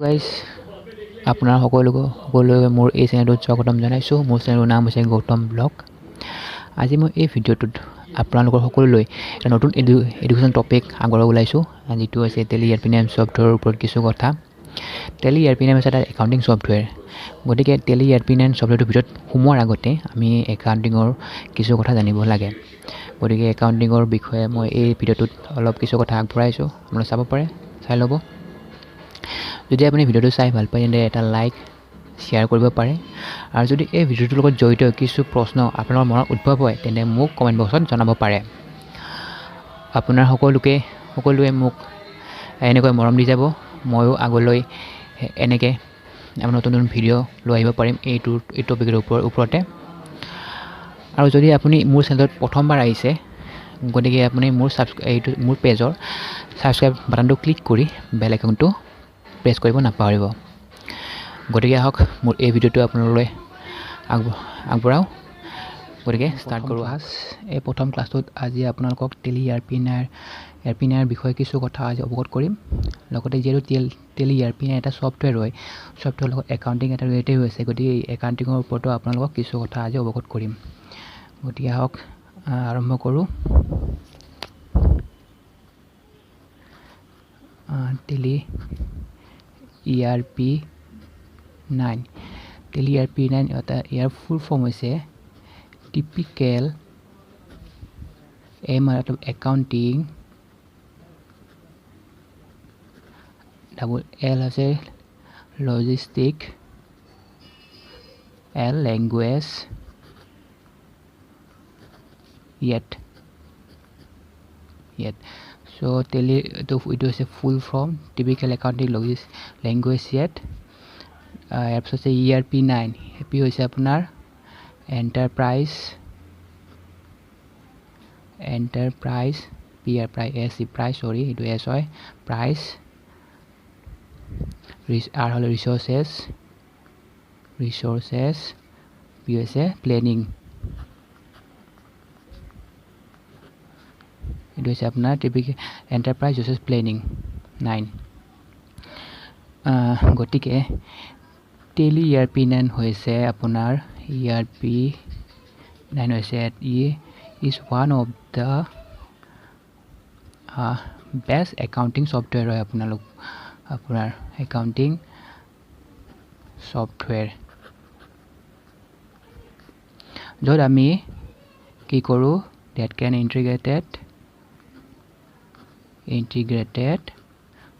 Guys, আপোনাৰ সকলোকে মোৰ এই চেনেলটোত স্বাগতম জনাইছোঁ। মোৰ চেনেলটোৰ নাম হৈছে গৌতম ব্লগ। আজি মই এই ভিডিঅ'টোত আপোনালোকৰ সকলোলৈ এটা নতুন এডুকেশ্যন টপিক আগবঢ়াব ওলাইছোঁ, যিটো হৈছে টেলি ইআৰপি 9 ছফ্টৱেৰৰ ওপৰত কিছু কথা। টেলি ইআৰপি 9 হৈছে এটা একাউণ্টিং ছফ্টৱেৰ। গতিকে টেলি ইআৰপি 9 ছফ্টৱেৰটোৰ ভিতৰত সোমোৱাৰ আগতে আমি একাউণ্টিঙৰ কিছু কথা জানিব লাগে। গতিকে একাউণ্টিঙৰ বিষয়ে মই এই ভিডিঅ'টোত অলপ কিছু কথা আগবঢ়াইছোঁ, আপোনালোকে চাব পাৰে, চাই ল'ব। যদি আপুনি ভিডিঅ'টো চাই ভাল পায় তেন্তে এটা লাইক, শ্বেয়াৰ কৰিব পাৰে। আৰু যদি এই ভিডিঅ'টোৰ লগত জড়িত কিছু প্ৰশ্ন আপোনাৰ মনত উদ্ভৱ হয় তেন্তে মোক কমেণ্ট বক্সত জনাব পাৰে। আপোনাৰ সকলোৱে মোক এনেকৈ মৰম দি যাব, ময়ো আগলৈ এনেকৈ আপোনাৰ নতুন নতুন ভিডিঅ' লৈ আহিব পাৰিম এই টপিকৰ ওপৰতে। আৰু যদি আপুনি মোৰ চেনেলত প্ৰথমবাৰ আহিছে, গতিকে আপুনি মোৰ পেজৰ ছাবস্ক্ৰাইব বাটনটো ক্লিক কৰি বেল আইকনটো প্ৰেছ কৰিব নাপাহৰিব। গতিকে আহক মোৰ এই ভিডিঅ'টো আপোনালোকলৈ আগবঢ়াওঁ। গতিকে ষ্টাৰ্ট কৰোঁ। ক্লাছ এই প্ৰথম ক্লাছটোত আজি আপোনালোকক টেলি ইআৰপি 9 বিষয়ে কিছু কথা আজি অৱগত কৰিম। লগতে যিহেতু টেলি ইআৰপি 9 এটা ছফ্টৱেৰ হয়, ছফ্টৱেৰৰ লগত একাউণ্টিং এটা ৰিলেটেড হৈ আছে, গতিকে এই একাউণ্টিঙৰ ওপৰতো আপোনালোকক কিছু কথা আজি অৱগত কৰিম। গতিকে আহক আৰম্ভ কৰোঁ। টেলি ইআৰপি 9, টেলি ইআৰপি 9 এটা ইয়াৰ ফুল ফৰ্ম হৈছে টিপিকেল এম আৰু একাউণ্টিং, ডাবল এল হৈছে লজিষ্টিক, এল লেংগুৱেজ, ইয়াত ইয়াত চ' টেলি এইটো হৈছে full form typical accounting language ইয়াত। ইয়াৰ পিছত হৈছে ইআৰপি 9, পি হৈছে আপোনাৰ enterprise, enterprise P R price S E price, sorry এইটো এছ হয়, প্ৰাইচ, আৰ হ'লে ৰিচৰ্চেছ, ৰিচৰ্চেছ, পি হৈছে প্লেনিং। এইটো হৈছে আপোনাৰ টিপিকেল এণ্টাৰপ্ৰাইজ ৰিচৰ্চ প্লেনিং 9। গতিকে টেলি ইআৰপি 9 হৈছে আপোনাৰ ইআৰপি 9 হৈছে ই is one of the best accounting software হয় আপোনাৰ একাউণ্টিং ছফ্টৱেৰ, য'ত আমি কি কৰোঁ, that can integrated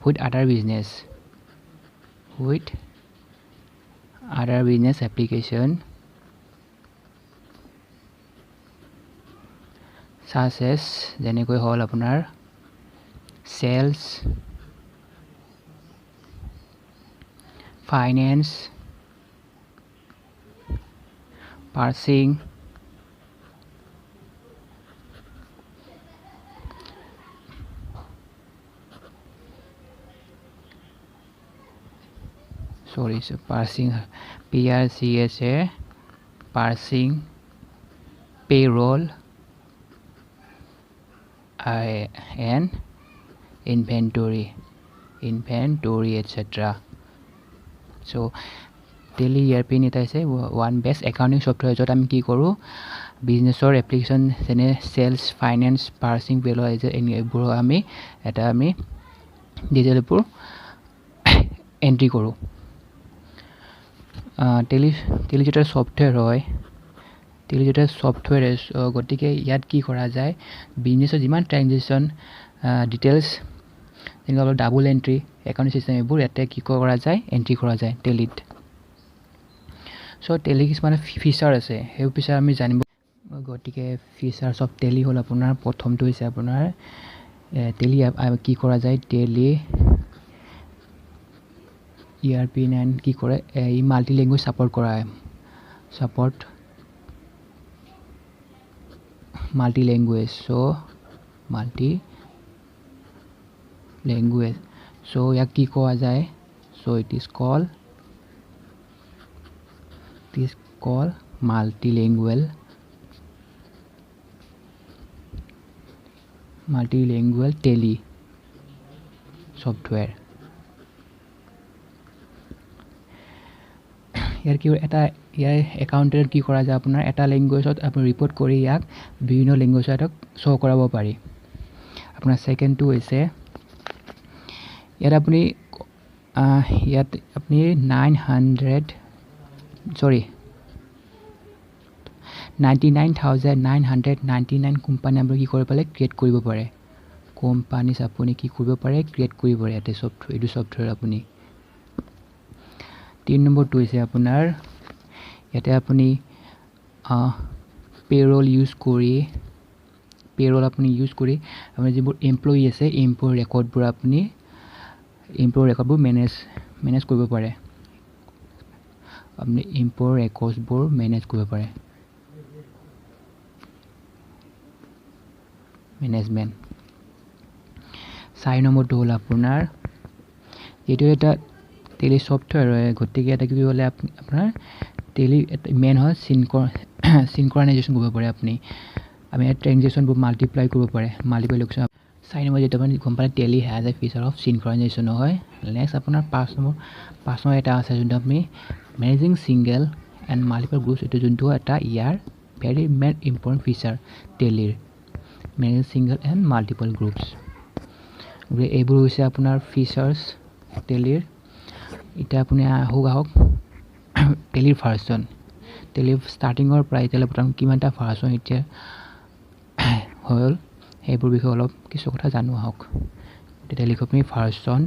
with other business, with other business application such as যেনেকৈ হ'ল আপোনাৰ sales, finance, purchasing, sorry, so parsing, PRCSA, parsing, payroll and inventory etc. So Tally ERP এটা হৈছে ওৱান বেষ্ট একাউণ্টিং ছফ্টৱেৰ, য'ত আমি কি কৰোঁ, বিজনেছৰ এপ্লিকেশ্যন যেনে চেলছ, ফাইনেন্স, পাৰ্চিং, পে'ৰল এইবোৰ আমি এটা আমি ডিটেইলবোৰ এণ্ট্ৰি কৰোঁ। টেলি যিটো ছফ্টৱেৰ হয়, টেলি যিটো ছফ্টৱেৰ, গতিকে ইয়াত কি কৰা যায়, বিজনেছৰ যিমান ট্ৰেনজেকশ্যন ডিটেইলছ যেনেকুৱা অলপ ডাবল এণ্ট্ৰি, একাউণ্টিং চিষ্টেম এইবোৰ ইয়াতে কি কৰা যায়, এণ্ট্ৰি কৰা যায় টেলিত। চ' টেলি কিছুমান ফিচাৰ আছে, সেই ফিচাৰ আমি জানিব। গতিকে ফিচাৰ্ছ অফ টেলি হ'ল আপোনাৰ প্ৰথমটো হৈছে আপোনাৰ টেলি কি কৰা যায়, টেলি ইআৰপি 9 কি কৰে, ই মাল্টি লেংগুৱেজ ছাপৰ্ট কৰা হয়, support multi language. So multi language, so ইয়াক কি কোৱা যায়, so it is call multi lingual Tally software. ইয়াৰ কি এটা ইয়াৰ একাউণ্টেণ্ট কি কৰা যায় আপোনাৰ এটা লেংগুৱেজত আপুনি ৰিপৰ্ট কৰি ইয়াক বিভিন্ন লেংগুৱেজত শ্ব' কৰাব পাৰি। আপোনাৰ ছেকেণ্ডটো হৈছে ইয়াত আপুনি 99,999 কোম্পানী আপুনি কি কৰিব পাৰে, ক্ৰিয়েট কৰিব পাৰে। কোম্পানীজ আপুনি কি কৰিব পাৰে, ক্ৰিয়েট কৰিব পাৰে ইয়াতে ছফ্টৱেৰ, এইটো ছফ্টৱেৰ আপুনি। 3 নম্বৰটো হৈছে আপোনাৰ ইয়াতে আপুনি পে'ৰল ইউজ কৰি, পে'ৰল আপুনি ইউজ কৰি আপোনাৰ যিবোৰ এমপ্লয়ী আছে এমপ্লয়ী ৰেকৰ্ডবোৰ আপুনি এমপ্লয়ী ৰেকৰ্ডবোৰ মেনেজ কৰিব পাৰে। আপুনি এমপ্লয়ী ৰেকৰ্ডছবোৰ মেনেজ কৰিব পাৰে, মেনেজমেণ্ট। 4 নম্বৰটো হ'ল আপোনাৰ যিটো এটা টেলি ছফ্টৱেৰ হয়, গতিকে এটা কি হ'লে আপোনাৰ টেলি মেইন হয় চিনক্ৰনাইজেশ্যন কৰিব পাৰে আপুনি। আমি ইয়াত ট্ৰেনজেকশ্যনবোৰ মাল্টিপ্লাই কৰিব পাৰে, মাল্টিপ্লাই লোকেশ্যন। 4 নম্বৰ যিটো আপুনি গম পালে Tally has a feature of synchronization হয়। নেক্সট আপোনাৰ 5 নম্বৰ এটা আছে যোনটো আপুনি managing single and multiple groups, এইটো যোনটো এটা ইয়াৰ ভেৰি মেইন ইম্পৰ্টেণ্ট ফিচাৰ টেলিৰ, managing single and multiple groups. গতিকে এইবোৰ হৈছে আপোনাৰ ফিচাৰ্ছ টেলিৰ। এতিয়া আপুনি আহক টেলিৰ ভাৰ্চন, টেলিৰ ষ্টাৰ্টিঙৰ পৰা এতিয়ালৈ বৰ্তমান কিমানটা ভাৰ্চন এতিয়া হ'ল সেইবোৰ বিষয়ে অলপ কিছু কথা জানো আহক। তেতিয়া লিখক আপুনি ভাৰ্চন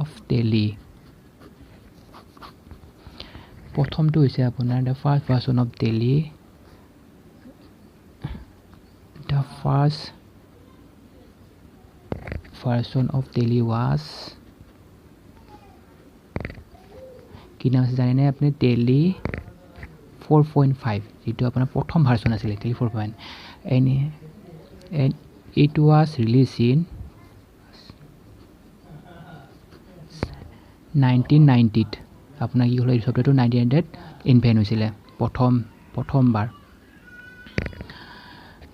অফ টেলি। প্ৰথমটো হৈছে আপোনাৰ the first version of Tally, the first version of Tally was কি নাম আছে জানেনে আপুনি? টেলি 4.5, যিটো আপোনাৰ প্ৰথম ভাৰ্চন আছিলে Tally 4.5, and it was release in 1990ত। আপোনাৰ কি হ'ল, এই ছফ্টৱেৰটো 1990ত ইনভেণ্ট হৈছিলে প্ৰথমবাৰ।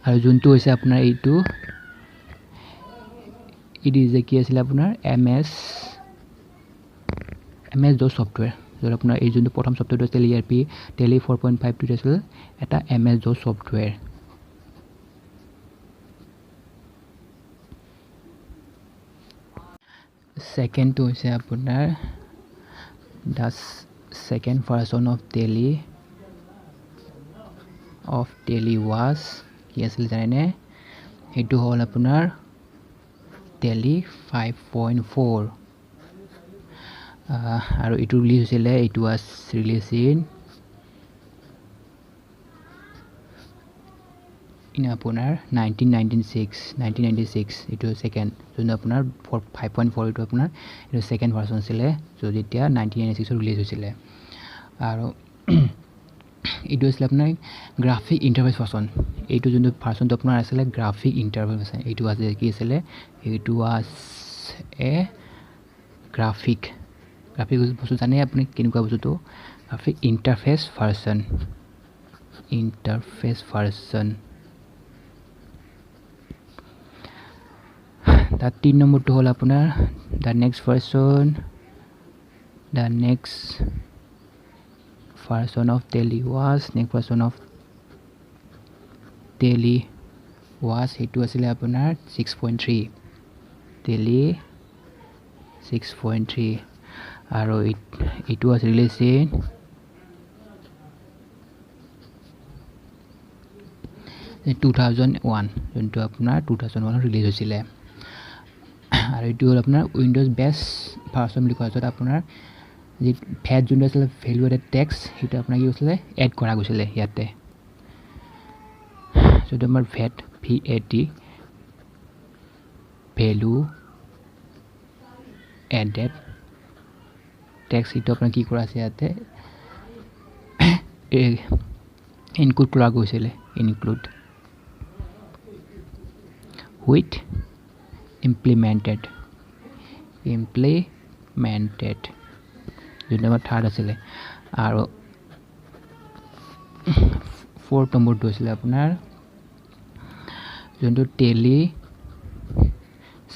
আৰু যোনটো হৈছে আপোনাৰ এইটো it is কি আছিলে আপোনাৰ এম এছ ডছ ছফ্টৱেৰ, য'ত আপোনাৰ এই যোনটো প্ৰথম ছফ্টৱেৰটো আছিলে ই আৰ পি টেলি 4.5টো আছিল এটা এম এছ ডছ ছফ্টৱেৰ। ছেকেণ্ডটো হৈছে আপোনাৰ the second version of Tally was কি আছিল জানেনে? সেইটো হ'ল আপোনাৰ টেলি 5.4। আৰু এইটো ৰিলিজ হৈছিলে, এইটো ৱাজ ৰিলিজ ইন আপোনাৰ 1996, এইটো ছেকেণ্ড যোনটো আপোনাৰ 5.4, এইটো আপোনাৰ এইটো ছেকেণ্ড ভাৰ্চন আছিলে, য' যেতিয়া 1996ত ৰিলিজ হৈছিলে। আৰু এইটো আছিলে আপোনাৰ গ্ৰাফিক ইণ্টাৰফেচ ভাৰ্চন, এইটো যোনটো ভাৰ্চনটো আপোনাৰ আছিলে গ্ৰাফিক ইণ্টাৰফেচ ভাৰ্চন, এইটো আছে কি আছিলে, এইটো ৱাজ এ গ্ৰাফিক বস্তু জানে আপুনি কেনেকুৱা বস্তুটো, গ্ৰাফিক ইণ্টাৰফেচ ভাৰ্চন। তাত 3 নম্বৰটো হ'ল আপোনাৰ the next version of Tally was, next version of Tally was সেইটো আছিলে আপোনাৰ 6.3, টেলি 6.3। আৰু এইটো was release in 2001, যোনটো আপোনাৰ 2001ত ৰিলিজ হৈছিলে। আৰু এইটো হ'ল আপোনাৰ উইণ্ড'জ বেষ্ট ভাৰ্চন বুলি কোৱা হয়, য'ত আপোনাৰ যি ভেট যোনটো আছিলে ভেলু এডেড টেক্স, সেইটো আপোনাৰ কি হৈছিলে এড কৰা গৈছিলে ইয়াতে, যোনটো আমাৰ VAT VAT value added tax, সেইটো আপোনাৰ কি কৰা আছে ইয়াতে ইনক্লুড কৰা গৈছিলে, ইনক্লুড উইথ ইমপ্লিমেণ্টেড যোনটো আমাৰ থাৰ্ড আছিলে। আৰু ফ'ৰ্থ নম্বৰটো আছিলে আপোনাৰ যোনটো টেলি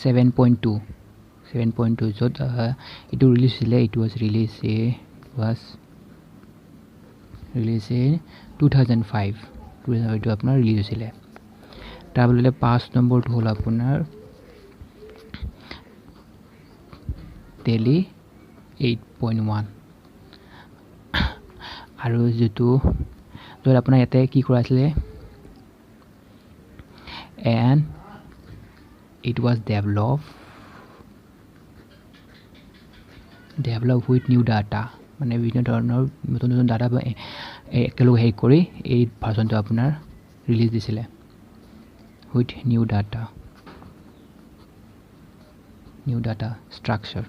7.2, 7.2 য'ত এইটো ৰিলিজ হৈছিলে, এইটো was release Was release in 2005। 2005টো আপোনাৰ ৰিলিজ হৈছিলে। তাৰপিছতে 5 নম্বৰটো হ'ল আপোনাৰ টেলি 8.1। আৰু যিটো য'ত আপোনাৰ ইয়াতে কি কৰাইছিলে, and it was develop with new data, মানে বিভিন্ন ধৰণৰ নতুন নতুন ডাটা একেলগে হেৰি কৰি এই ভাৰ্চনটো আপোনাৰ ৰিলিজ দিছিলে, with new data, new data structure.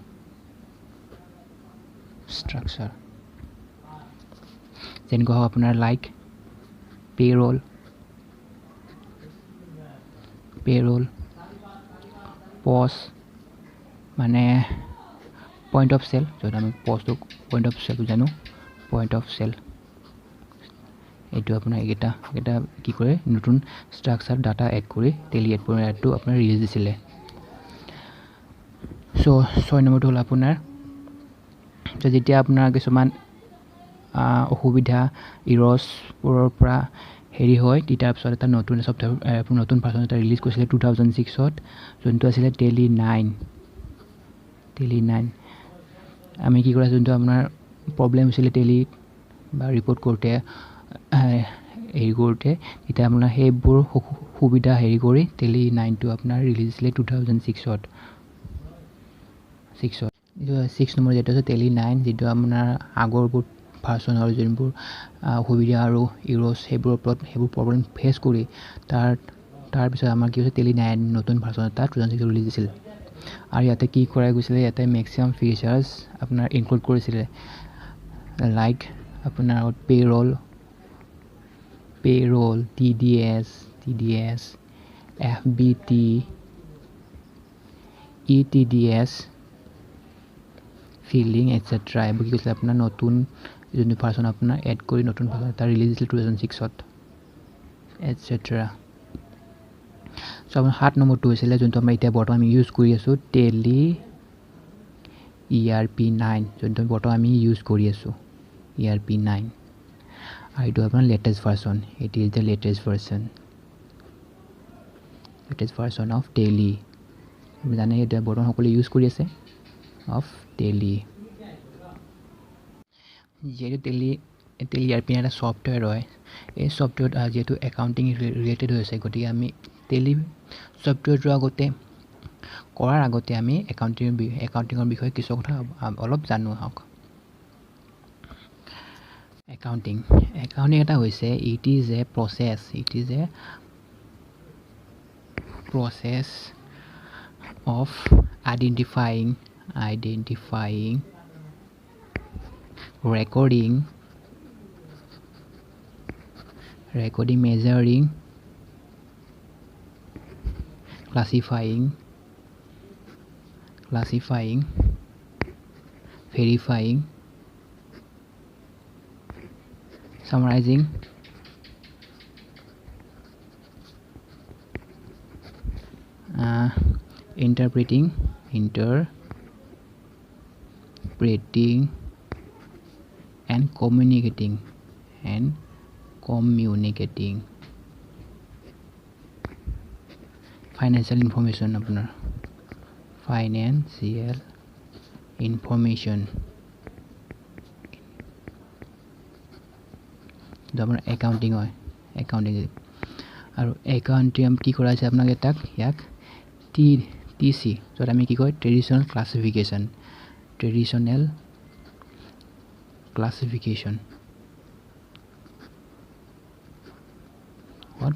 যেনেকুৱা হওক আপোনাৰ লাইক পে'ৰল, পছ মানে পইণ্ট অফ চেল, য'ত আমি পছটো পইণ্ট অফ চেল জানো, পইণ্ট অফ চেল। এইটো আপোনাৰ এইকেইটা কি কৰে, নতুন ষ্ট্ৰাকচাৰ ডাটা এড কৰি টেলি 8.1টো আপোনাৰ ৰিলিজ দিছিলে। চ' 6 নম্বৰটো হ'ল আপোনাৰ যেতিয়া আপোনাৰ কিছুমান অসুবিধা ইৰছবোৰৰ পৰা হেৰি হয়, তেতিয়াৰ পিছত এটা নতুন ছফ্টৱেৰ, নতুন ভাৰ্চন এটা ৰিলিজ কৰিছিলে 2006ত, যোনটো আছিলে টেলি 9। টেলি 9 আমি কি কৰা, যোনটো আপোনাৰ প্ৰব্লেম হৈছিলে টেলিত বা ৰিপৰ্ট কৰোঁতে হেৰি কৰোঁতে, তেতিয়া আপোনাৰ সেইবোৰ সুবিধা হেৰি কৰি টেলি 9টো আপোনাৰ ৰিলিজ দিছিলে 2006ত। এইটো 6 নম্বৰ যিটো আছে টেলি 9, যিটো আপোনাৰ আগৰবোৰ ভাৰ্চনৰ যোনবোৰ অসুবিধা আৰু ইৰছ সেইবোৰৰ ওপৰত সেইবোৰ প্ৰব্লেম ফেচ কৰি তাৰপিছত আমাৰ কি হৈছে, টেলি 9 নতুন ভাৰ্চন এটা 2006 ৰিলিজ দিছিল। আৰু ইয়াতে কি কৰা গৈছিলে, ইয়াতে মেক্সিমাম ফিচাৰ্ছ আপোনাৰ ইনক্লুড কৰিছিলে, লাইক আপোনাৰ payroll, TDS, FBT, ETDS, filling etcetera. এইবোৰ কি কৈছিলে আপোনাৰ নতুন যোনটো ভাৰ্চন আপোনাৰ এড কৰি নতুন ভাৰ্চন এটা ৰিলিজ দিছিল 2006ত এটচেট্ৰা। চ' আপোনাৰ 7 নম্বৰটো হৈছিলে যোনটো আমাৰ এতিয়া বৰ্তমান আমি ইউজ কৰি আছোঁ, টেলি ERP 9, যোনটো বৰ্তমান আমি ইউজ কৰি আছোঁ ERP 9। আৰু এইটো আপোনাৰ latest version, it is the latest version, latest version of Tally. আপুনি জানে এতিয়া বৰ্তমান সকলোৱে ইউজ কৰি আছে অফ টেলি। যিহেতু টেলি ERP এটা ছফ্টৱেৰ হয়, এই ছফ্টৱেৰত যিহেতু একাউণ্টিং ৰিলেটেড হৈ আছে, গতিকে আমি টেলি ছফ্টৱেৰটোৰ আগতে কৰাৰ আগতে আমি একাউণ্টিঙৰ বিষয়ে কিছু কথা অলপ জানো আহক। একাউণ্টিং এটা হৈছে it is a process of identifying, recording, measuring, classifying, verifying, summarizing, interpreting and communicating financial information, আপোনাৰ financial information আপোনাৰ একাউণ্টিং হয়, একাউণ্টিং। আৰু একাউণ্টিং কি কৰা হৈছে আপোনাক এটাক ইয়াক টি চি, য'ত আমি কি কয় ট্ৰেডিশ্যনেল ক্লাছিফিকেশ্যন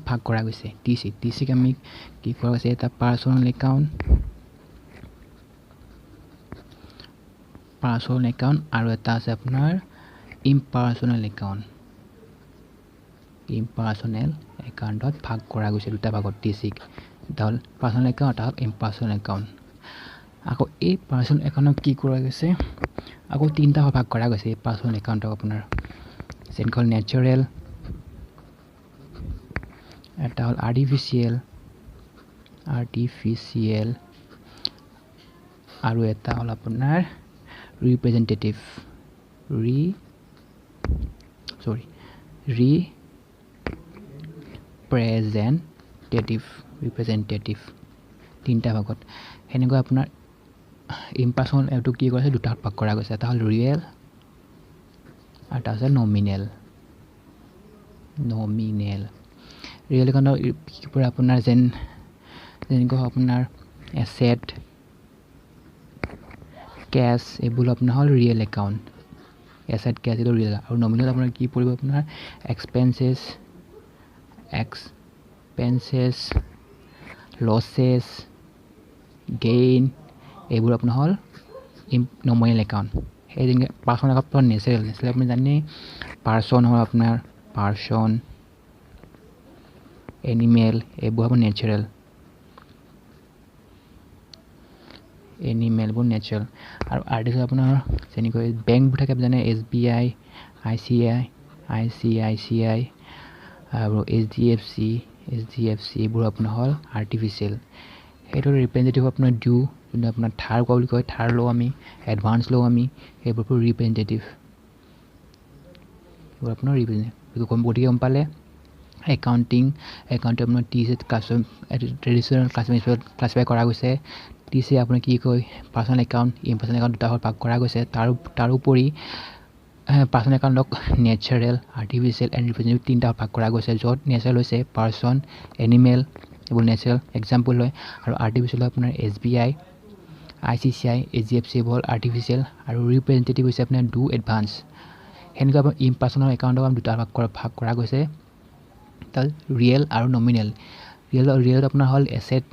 ভাগ কৰা গৈছে। টি চিক আমি কি কৰা গৈছে, এটা পাৰ্চনেল একাউণ্ট আৰু এটা আছে আপোনাৰ ইম্পাৰ্চনেল একাউণ্টত ভাগ কৰা গৈছে দুটা ভাগত টি চিক, এটা হ'ল পাৰ্চনেল একাউণ্ট, এটা হ'ল ইম্পাৰ্চনেল একাউণ্ট। আকৌ এই পাৰ্চনেল একাউণ্টক কি কৰা গৈছে, আকৌ তিনিটা ভাগ কৰা গৈছে এই পাৰ্চনেল একাউণ্টক আপোনাৰ, যেনেকৈ হ'ল নেচাৰেল, এটা হ'ল আৰ্টিফিচিয়েল আৰু এটা হ'ল আপোনাৰ ৰিপ্ৰেজেণ্টেটিভ। ৰি চৰি ৰিপ্ৰেজেণ্টেটিভ, ৰিপ্ৰেজেণ্টেটিভ তিনিটা ভাগত। সেনেকৈ আপোনাৰ ইম্পাৰ্চনেল এইটো কি কৰিছে, দুটা ভাগ কৰা গৈছে। এটা হ'ল ৰিয়েল আৰু এটা হৈছে নমিনেল। নমিনেল ৰিয়েল একাউণ্টৰ কি পৰে আপোনাৰ, যেনেকৈ আপোনাৰ এছেট, কেছ, এইবোৰ আপোনাৰ হ'ল ৰিয়েল একাউণ্ট। এছেট, কেছ এইটো ৰিয়েল। আৰু নমিনেল আপোনাৰ কি পৰিব, আপোনাৰ এক্সপেঞ্চেছ, এক্সপেঞ্চেছ, লছেছ, গেইন, এইবোৰ আপোনাৰ হ'ল নমিনেল একাউণ্ট। সেই যেনেকৈ পাৰ্চনেল একাউণ্ট নেচাৰেল, নেচাৰেল আপুনি জানেই, পাৰ্চন হ'ল আপোনাৰ পাৰ্চন, এনিমেল, এইবোৰ হ'ব নেচাৰেল, এনিমেলবোৰ নেচাৰেল। আৰু আৰ্টিষ্ট আপোনাৰ যেনেকৈ বেংকবোৰ থাকে যেনে S B I, I C I, I C I C I আৰু H D F C, H D F C, এইবোৰ আপোনাৰ হ'ল আৰ্টিফিচিয়েল। সেইটো ৰিপ্ৰেজেণ্টেটিভ আপোনাৰ ডিউ, যোনটো আপোনাৰ থাৰ কোৱা বুলি কয়, থাৰ লওঁ আমি, এডভান্স লওঁ আমি, সেইবোৰ ৰিপ্ৰেজেণ্টেটিভ, সেইবোৰ আপোনাৰ ৰিপ্ৰেজেণ্টেটিভ। গতিকে গম পালে একাউণ্টিং, একাউণ্টিং আপোনাৰ T C class traditional classify কৰা গৈছে। টি চি আপোনাৰ কি কয়, পাৰ্চনেল একাউণ্ট, ইম্পাৰ্চনেল একাউণ্ট দুটা ভাগ কৰা গৈছে। তাৰোপৰি পাৰ্চনেল একাউণ্টক নেচাৰেল, আৰ্টিফিচিয়েল এণ্ড ৰিপ্ৰেজেণ্টেটিভ তিনিটা ভাগ কৰা গৈছে, য'ত নেচাৰেল হৈছে পাৰ্চন, এনিমেল, এইবোৰ নেচাৰেল এক্সাম্পল হয়। আৰু আৰ্টিফিচিয়েল আপোনাৰ S B I, I C C I, H D F C, এইবোৰ হ'ল আৰ্টিফিচিয়েল। আৰু ৰিপ্ৰেজেণ্টেটিভ হৈছে আপোনাৰ do advance. সেনেকুৱা আপোনাৰ ইম্পাৰ্চনেল একাউণ্টক দুটা ভাগ কৰা গৈছে, তাত ৰিয়েল আৰু নমিনেল। ৰিয়েলত আপোনাৰ হ'ল এছেট,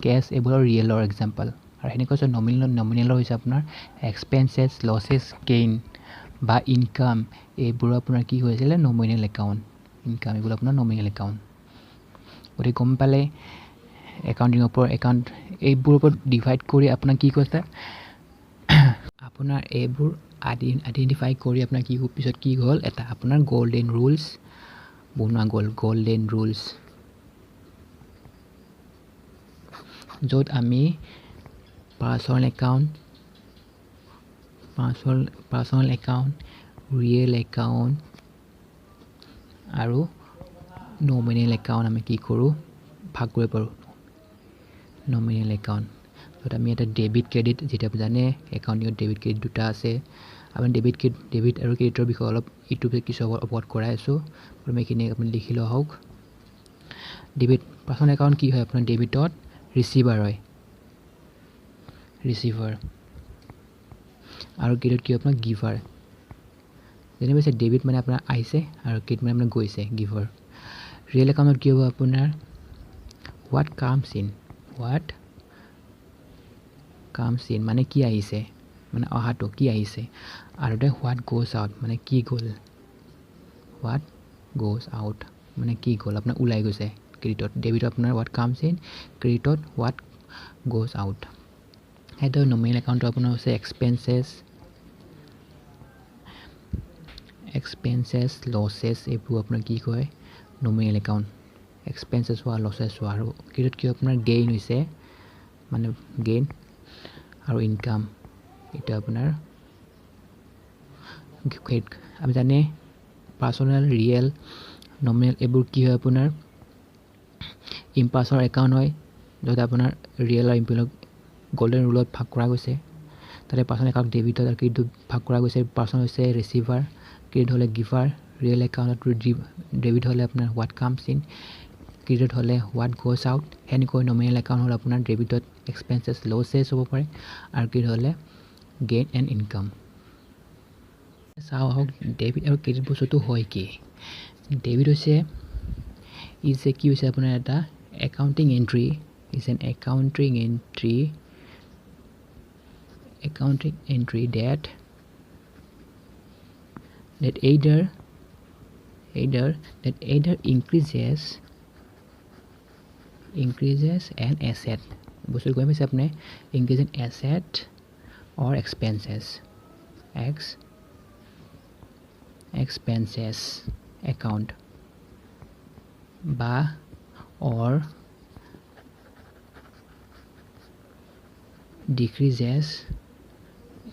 কেছ, এইবোৰৰ ৰিয়েলৰ এক্সাম্পল। আৰু সেনেকুৱা হৈছে নমিনেল, নমিনেলৰ হৈছে আপোনাৰ এক্সপেঞ্চেছ, লছেছ, গেইন বা ইনকাম, এইবোৰ আপোনাৰ কি হৈছিলে নমিনেল একাউণ্ট, ইনকাম, এইবোৰ আপোনাৰ নমিনেল একাউণ্ট। গতিকে গম পালে একাউণ্টিঙৰ ওপৰত, একাউণ্ট এইবোৰৰ ওপৰত ডিভাইড কৰি আপোনাৰ কি কৈছে, আপোনাৰ এইবোৰ আইডেণ্টিফাই কৰি আপোনাৰ কি পিছত কি হ'ল, এটা আপোনাৰ গল্ডেন ৰুলছ বনোৱা গ'ল, গল্ডেন ৰুলছ, য'ত আমি personal account, personal account, real account আৰু নমিনেল একাউণ্ট আমি কি কৰোঁ, ভাগ কৰিব পাৰোঁ। নমিনেল একাউণ্ট য'ত আমি এটা ডেবিট ক্ৰেডিট, যেতিয়া আপুনি জানে একাউণ্টিঙত ডেবিট ক্ৰেডিট দুটা আছে। আপুনি ডেবিট ক্ৰেডিট, ডেবিট আৰু ক্ৰেডিটৰ বিষয়ে অলপ ইউটিউবে কিছু অৱগত কৰাই আছোঁ, প্ৰথমে এইখিনি আপুনি লিখি লোৱা হওক। ডেবিট পাৰ্চনেল একাউণ্ট কি হয়, আপোনাৰ ডেবিটত ৰিচিভাৰ হয়, ৰিচিভাৰ, আৰু ক্ৰেডিট কি আপোনাৰ গিভাৰ। যেনে কৈছে ডেবিট মানে আপোনাৰ আহিছে আৰু ক্ৰেডিট মানে আপোনাৰ গৈছে, গিভাৰ। ৰিয়েল একাউণ্টত কি হ'ব আপোনাৰ what comes in, what comes in মানে কি আহিছে, মানে অহাটো কি আহিছে, আৰু what goes out মানে কি গ'ল, what goes out মানে কি গ'ল, আপোনাৰ ওলাই গৈছে ক্ৰেডিটত। ডেবিটত আপোনাৰ what comes in, ক্ৰেডিটত what goes out. সেইটো নমিনেল একাউণ্টটো আপোনাৰ হৈছে এক্সপেঞ্চেছ, এক্সপেঞ্চেছ, লছেছ, এইবোৰ আপোনাৰ কি কয় নমিনেল একাউণ্ট, এক্সপেঞ্চেছ হোৱা, লছেছ হোৱা। আৰু ক্ৰেডিটত কি আপোনাৰ গেইন হৈছে, মানে গেইন আৰু ইনকাম, এইটো আপোনাৰ আমি জানে পাৰ্চনেল, ৰিয়েল, নমিনেল এইবোৰ কি হয় আপোনাৰ ইম্পাৰ্চনেল একাউণ্ট হয়, য'ত আপোনাৰ ৰিয়েল আৰু ইম্পেৰিয়েল গল্ডেন ৰুলত ভাগ কৰা গৈছে। তাতে পাৰ্চনেল একাউণ্ট ডেবিটত আৰু ক্ৰেডিটত ভাগ কৰা গৈছে। পাৰ্চনেল হৈছে ৰিচিভাৰ, ক্ৰেডিট হ'লে গিভাৰ, ৰিয়েল একাউণ্টত ডেবিট হ'লে আপোনাৰ what comes in, credit হ'লে what goes out. সেনেকৈ নমিনেল একাউণ্ট হ'ল আপোনাৰ ডেবিটত এক্সপেঞ্চেছ, লছেছ হ'ব পাৰে, আৰু ক্ৰেডিট হ'লে গেইন এণ্ড ইনকাম। চাওঁ আহক ডেবিট আৰু ক্ৰেডিট বস্তুটো হয় কি। ডেবিট হৈছে is a কি হৈছে আপোনাৰ এটা accounting entry, is an accounting entry, accounting entry that that either either that either increases increases an asset, বস্তু গৈ পাইছে আপুনি, increase an asset or expenses, expenses account বা or decreases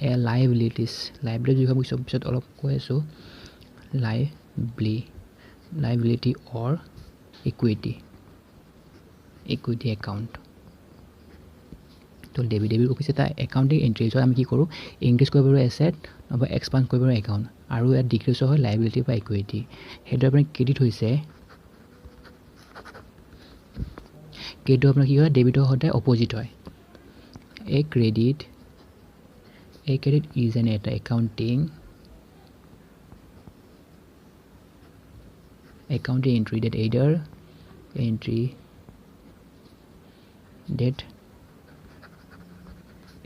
এ লাইবিলিটিছ। লাইবিলিটি বিষয়ে মই পিছত অলপ কৈ আছোঁ। Liability or equity, equity account. তো ডেবিট অফিচ এটা একাউণ্টিং এণ্ট্ৰি, য'ত আমি কি কৰোঁ, ইনক্ৰিজ কৰিব পাৰোঁ এছেট নহ'বা এক্সপাণ্ড কৰিব পাৰোঁ একাউণ্ট, আৰু ইয়াত ডিক্ৰিজো হয় লাইবিলিটি বা ইকুইটি। সেইটো আপোনাৰ ক্ৰেডিট হৈছে, ক্ৰেডিটটো আপোনাৰ কি হয়, ডেবিটৰ সদায় অপজিট হয়। A credit is an এটা accounting entry that either entry that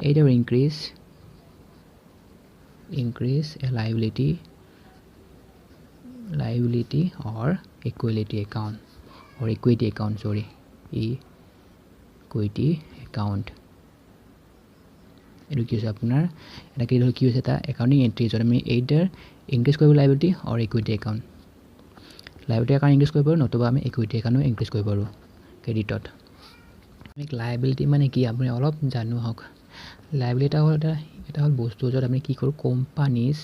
either increase a liability or equality account or equity account, sorry, equity account। এইটো কি হৈছে আপোনাৰ, এটা কি কি হৈছে, এটা একাউণ্টিং এণ্ট্ৰি য'ত আমি either increase কৰিব liability or equity account, liability account increase কৰিব পাৰোঁ নতুবা আমি ইকুইটি একাউণ্টো ইনক্ৰিজ কৰিব পাৰোঁ ক্ৰেডিটত। লাইবিলিটি মানে কি আপুনি অলপ জানো আহক। লাইবিলিটি হ'ল এটা হ'ল বস্তু য'ত আমি কি কৰোঁ, companies,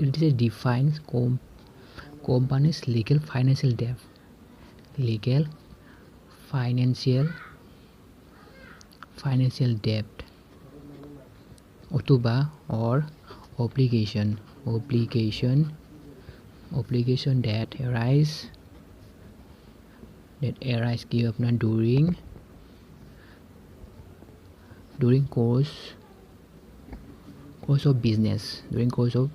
it is a defines companies legal financial debt, legal financial debt অথবা or obligation, obligation that arise কি আপোনাৰ during course of business, during course of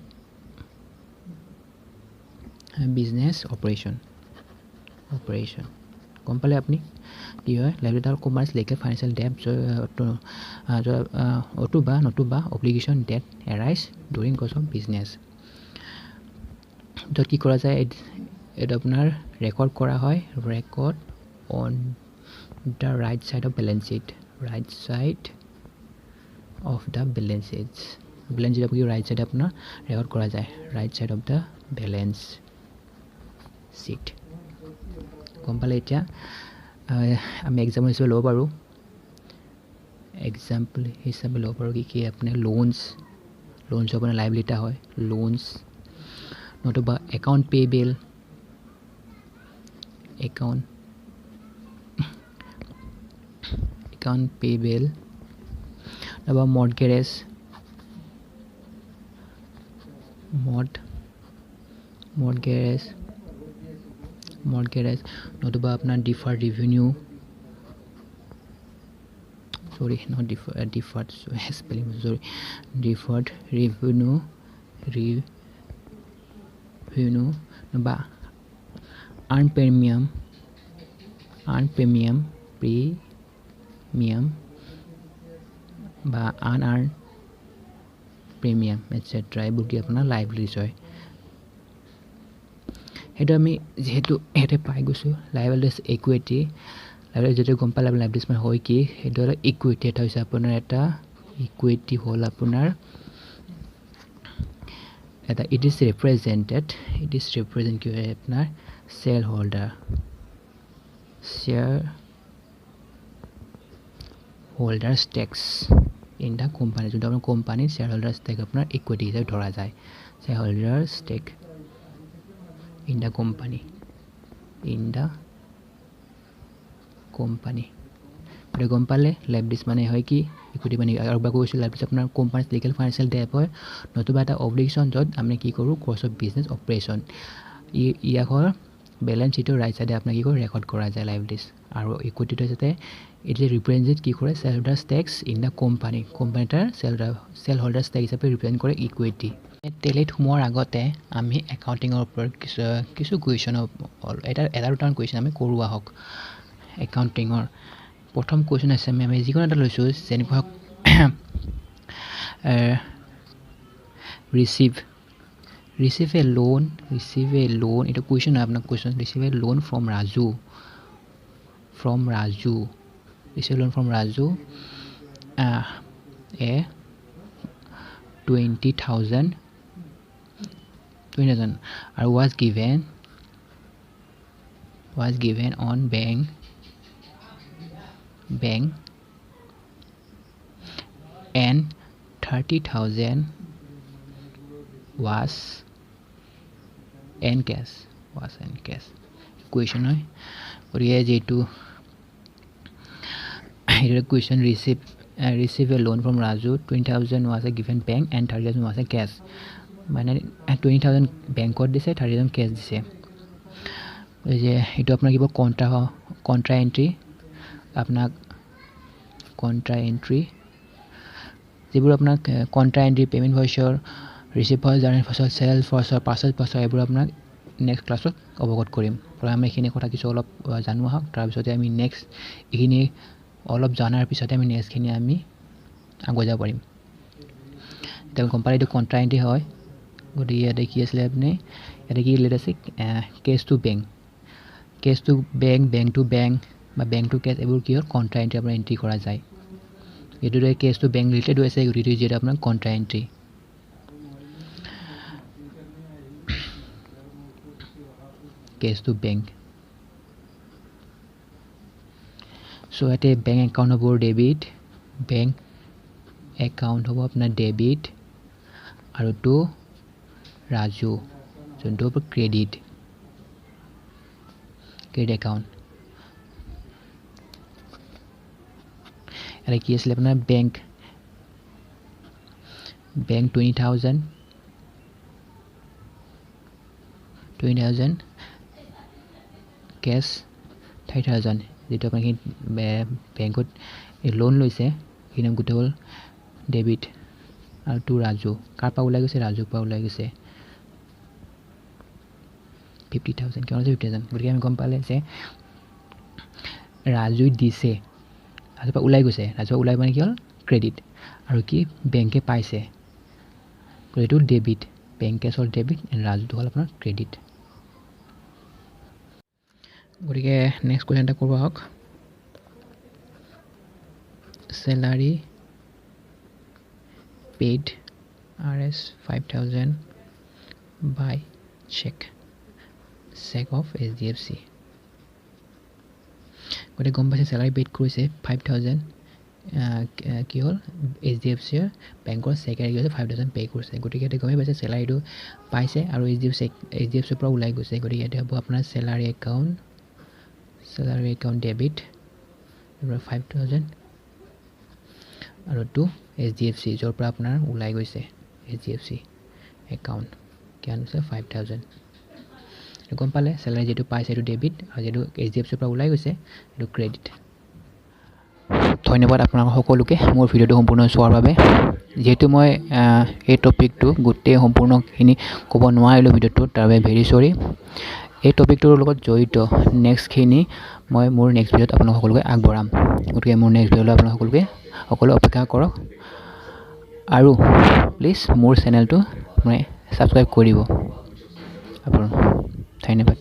business operation। গম পালে আপুনি কি হয়, লাইবিলিটি হ'ল কোম্পানীজ লিগেল ফাইনেন্সিয়েল ডেট অথবা নতুবা obligation that arise during course of business, য'ত কি কৰা যায়, এইটো আপোনাৰ ৰেকৰ্ড কৰা হয়, record on the right side of balance sheet, right side of the balance sheet, balance sheet আপুনি ৰাইট চাইড আপোনাৰ ৰেকৰ্ড কৰা যায়, right side of the balance sheet. গম পালে এতিয়া আমি এক্সাম্পল হিচাপে ল'ব পাৰোঁ, এক্সাম্পল হিচাপে ল'ব পাৰোঁ কি কি আপোনাৰ লোনছ, লোনছ আপোনাৰ লাইবিলিটি হয়, লোনছ নতুবা একাউণ্ট পে'বেল, একাউণ্ট পে'বেল নাইবা মৰ্টগেজ, মৰ্টগেজ নতুবা আপোনাৰ deferred revenue, sorry not deferred, spelling sorry, deferred revenue বা আৰ্ণ প্ৰিমিয়াম বা আনআৰ্ণ প্ৰিমিয়াম এটচেট্ৰা, এইবোৰ কি আপোনাৰ লাইবিলিটিজ হয়। সেইটো আমি যিহেতু ইয়াতে পাই গৈছোঁ লাইবিলিটিজ ইকুইটি, লাইবিলিটি যিটো গম পালে লাইবিলিটিজ মানে হয় কি, সেইটো হ'ল ইকুইটি এটা হৈছে আপোনাৰ এটা ইকুইটি হ'ল আপোনাৰ এটা it is represented, it is represent কি হয় আপোনাৰ share holder stakes in the company, যোনটো আপোনাৰ কোম্পানীৰ শ্বেয়াৰ হোল্ডাৰ ষ্টেক আপোনাৰ ইকুইটি হিচাপে ধৰা যায়, share holder stake in the company, in the company. গতিকে গম পালে লাইবিলিটিজ মানে হয় কি, ইকুইটি মানে আৰু এবাৰ কৈছোঁ, লাইবিলিটিজ আপোনাৰ কোম্পানীৰ লিগেল ফাইনেন্সিয়েল ডেট হয় নতুবা এটা অব্লিগেশ্যন য'ত আমি কি কৰোঁ কোৰ্চ অফ বিজনেছ অপাৰেশ্যন, ইয়াক হয় বেলেঞ্চ শ্বীটৰ ৰাইট চাইডে আপোনাৰ কি কৰে ৰেকৰ্ড কৰা যায় লাইবিলিটিজ। আৰু ইকুইটিটো যাতে it is represent কি কৰে share holder stakes in the company, company এটাৰ শ্বেয়াৰ হোল্ডাৰ ষ্টেক হিচাপে ৰিপ্ৰেজেণ্ট কৰে ইকুইটি। টেলিত সোমোৱাৰ আগতে আমি একাউণ্টিঙৰ ওপৰত কিছু কুৱেশ্যনৰ এটা দুটামান কুৱেশ্যন আমি কৰোঁ আহক। একাউণ্টিঙৰ প্ৰথম কুৱেশ্যন আছে, আমি যিকোনো এটা লৈছোঁ, যেনেকুৱা receive a loan, receive a loan, এইটো কুৱেশ্যন হয় আপোনাৰ question, receive a loan from Raju, receive loan from Raju a 20,000 আৰু was given on bank and 30,000 was and cash, was and cash question হয়। গতিকে যিহেতু এইটো question, receive a loan from Raju, 20,000 was a given bank and 30,000 was a cash, মানে 20,000 বেংকত দিছে, 30,000 cash দিছে। যে এইটো আপোনাৰ কিবা কণ্ট্ৰা এণ্ট্ৰি, আপোনাক কণ্ট্ৰা এণ্ট্ৰি যিবোৰ আপোনাক contra entry, payment voucher, receive voucher, journal voucher, sale voucher, purchase voucher, এইবোৰ আপোনাক নেক্সট ক্লাছত অৱগত কৰিম। প্ৰথমে আমি এইখিনি কথা কিছু অলপ জানো আহক, তাৰপিছতে আমি নেক্সট এইখিনি অলপ জনাৰ পিছতে আমি নেক্সটখিনি আমি আগুৱাই যাব পাৰিম। এতিয়া গম পালে এইটো কণ্ট্ৰা এণ্ট্ৰি হয়। গতিকে ইয়াতে কি আছিলে আপুনি, ইয়াতে কি ৰিলেট আছে, cash to bank, cash to bank, bank to bank বা বেংক টু কেছ, এইবোৰ কি হ'ল কণ্ট্ৰা এণ্ট্ৰি আপোনাৰ এণ্ট্ৰি কৰা যায়। এইটোতে কেছ টু বেংক ৰিলেটেড হৈ আছে, গতিকে যিহেতু আপোনাৰ contra entry. Cash to bank. So' ইয়াতে বেংক একাউণ্ট হ'ব ডেবিট, বেংক একাউণ্ট হ'ব আপোনাৰ ডেবিট আৰু টু ৰাজু যোনটো হ'ব ক্ৰেডিট, ক্ৰেডিট একাউণ্ট। ইয়াতে কি আছিলে আপোনাৰ bank, bank 20,000, 20,000 cash 30,000, যিটো আপোনাৰ বেংকত লোন লৈছে সেইখিনি গোটেই হ'ল ডেবিট আৰু টু ৰাজু, কাৰ পৰা ওলাই গৈছে, ৰাজুৰ পৰা ওলাই গৈছে 50,000, কিমান হৈছে 50,000। গতিকে আমি গম পালে যে ৰাজুই দিছে, ৰাজুৰ পৰা ওলাই গৈছে, ৰাজুৰ পৰা ওলাই মানে কি হ'ল ক্ৰেডিট, আৰু কি বেংকে পাইছে, গতিকে এইটো ডেবিট, বেংক কেছ হ'ল ডেবিট এণ্ড ৰাজুটো হ'ল আপোনাৰ ক্ৰেডিট। গতিকে নেক্সট কুৱেশ্যন এটা কৰোঁ আহক। Salary paid Rs 5,000 by cheque, cheque of HDFC। গতিকে গম পাইছে চেলাৰী পেইড কৰিছে 5,000, কি হ'ল HDFC ৰ বেংকৰ চেকেৰে কি হৈছে 5,000 পে' কৰিছে। গতিকে ইয়াতে গমেই পাইছে চেলাৰীটো পাইছে আৰু HDFC ৰ পৰা ওলাই গৈছে। গতিকে ইয়াতে হ'ব আপোনাৰ চেলাৰী একাউণ্ট ডেবিট 5,000 আৰু টু HDFC য'ৰ পৰা আপোনাৰ ওলাই গৈছে HDFC account কিমান হৈছে 5,000। গম পালে চেলাৰী যিটো পাইছে সেইটো ডেবিট আৰু যিটো HDFC ৰ পৰা ওলাই গৈছে সেইটো ক্ৰেডিট। ধন্যবাদ আপোনালোক সকলোকে মোৰ ভিডিঅ'টো সম্পূৰ্ণ চোৱাৰ বাবে। যিহেতু মই এই টপিকটো গোটেই সম্পূৰ্ণখিনি ক'ব নোৱাৰিলোঁ ভিডিঅ'টোত, তাৰ বাবে ভেৰি চৰি। এই টপিকটোৰ লগত জড়িত নেক্সটখিনি মই মোৰ নেক্সট ভিডিঅ'ত আপোনালোক সকলোকে আগবঢ়াম। গতিকে মোৰ নেক্সট ভিডিঅ'লৈ আপোনালোক সকলোৱে অপেক্ষা কৰক আৰু প্লিজ মোৰ চেনেলটো আপুনি ছাবস্ক্ৰাইব কৰি দিব। আপোনাৰ ধন্যবাদ।